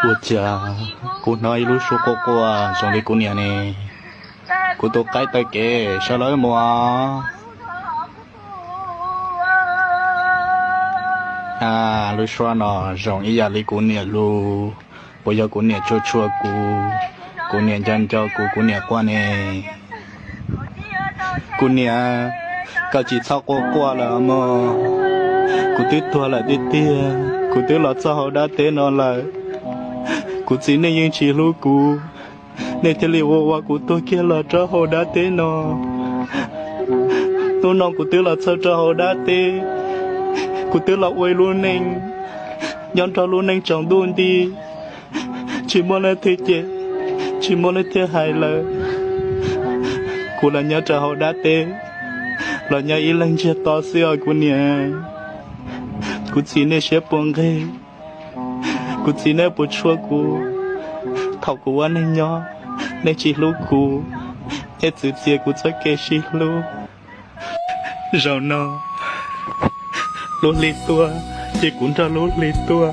我讲，我倷一路说过过啊，兄弟姑娘呢，我都该得给，小老莫啊。啊，路说呢，容易呀，你姑娘路。 ບໍ່ຢາກ ກູເນຍ ຊົ່ວໆ ກູ ກູເນຍ ຈັນເຈົ້າ ກູ ກູເນຍ ກວ່າແນ່ ກູເນຍ ກະຈີເຊົາກວ່າໆ ລະເນາະ ກູຕື້ຕົວະລະເຕຍ ກູຕື້ລະເຊົາເຮົາດາເຕເນາະລະ ກູຈີເນຍ ຍິງຈີລູກກູ ເນຍ ເທລີໂອ ວ່າກູຕົວະກຽລະເຈົ້າເຮົາດາເຕເນາະ ໂນ້ອງ ກູຕື້ລະເຊົາເຈົ້າເຮົາດາເຕ ກູຕື້ລະອວຍລູກເນັງ ຍ້ອນເຈົ້າລູກເນັງຈອງດຸນດີ ຈີ່ມົວເລີຍເທເຈ ຈີ່ມົວເລີຍເທຫາຍເລີຍ ກູລະຍາຈະເຮົາດາເຕ ລະຍາອີ່ເລັງເຈຍຕໍ່ເສືອ ກູເນຍ ກູຈີເນຍ ເຊຍປົງເກ ກູຈີເນຍ ປູຊົວ ກູ ເຖົ້າ ກູວ່າເນຍ ເນຍຈີລູກກູ ເອດຈືເຊຍ ກູເຈົ້າເກຊີລູກ ເຈົ້າເນາະ ລູກລີຕົວະ ເຈກູນເຈົ້າລູກລີຕົວະ